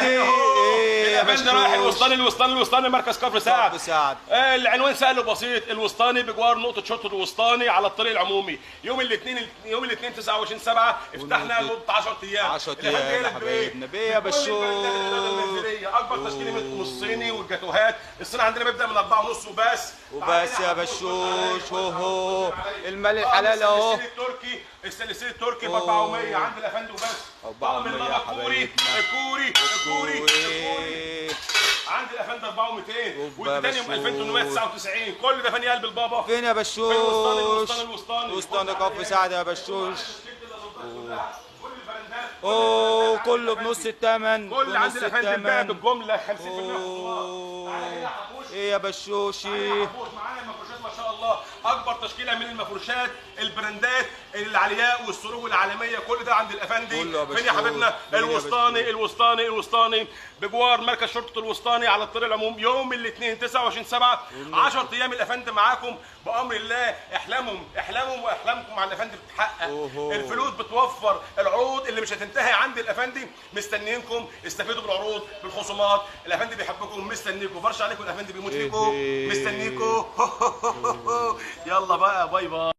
ايه يا الافندي رايح بشوش؟ الوسطاني الوسطاني الوسطاني، مركز كفر سعد. كفر سعد. العنوان سهل وبسيط، الوسطاني بجوار نقطة شرطه الوسطاني على الطريق العمومي. يوم الاثنين، يوم الاثنين 29/7 افتحنا ولمدة لمدة 10 ايام. 10 الافندي ايام يا جاي لك بايه؟ حبايبنا. بايه يا بكل البراندات الإدارة بشوش؟ المنزلية، اكبر تشكيله من الصيني والجاتوهات. الصين عندنا بيبدا من 4.5 وبس. وبس يا بشوش. هو المال الحلال اهو. السلسلة التركي، السلسلة التركي ب 400 عند الافندي وبس. 400 طقم يا اللبن الكوري، حبايبنا. الكوري الكوري الكوري الكوري. عند الافندي 4200، أوبا والتيتانيوم بشوش. 2899. كل ده فين يا قلب البابا؟ فين يا في الوسطاني بشوش؟ الوسطاني الوسطاني. وسطاني كفر سعد يا بشوش. كل البراندات، اوه كله بنص الثمن. كل عند بنص الافندي البيع الثمن. بالجملة 50% خصومات. تعالى هنا يا حبوش. ايه يا بشوشي؟ مفروش معانا مفروشات ما شاء الله، اكبر تشكيله من المفروشات، البراندات العلياء والسروج العالمية، كل ده عند الافندي. كله يا فين يا بشوش؟ حبيبنا؟ فين يا الوسطاني بشوش؟ الوسطاني الوسطاني بجوار مركز شرطه الوسطاني على الطريق العموم. يوم الاثنين 29/7، 10 ايام الافندي معاكم بامر الله. احلامهم احلامهم واحلامكم مع الافندي بتتحقق. أوهو. الفلوس بتوفر، العروض اللي مش هتنتهي عند الافندي مستنيينكم. استفيدوا بالعروض بالخصومات، الافندي بيحبكم مستنيكم، فرش عليكم الافندي بيموت فيكم إيه. مستنيكم. يلا بقى، bye bye.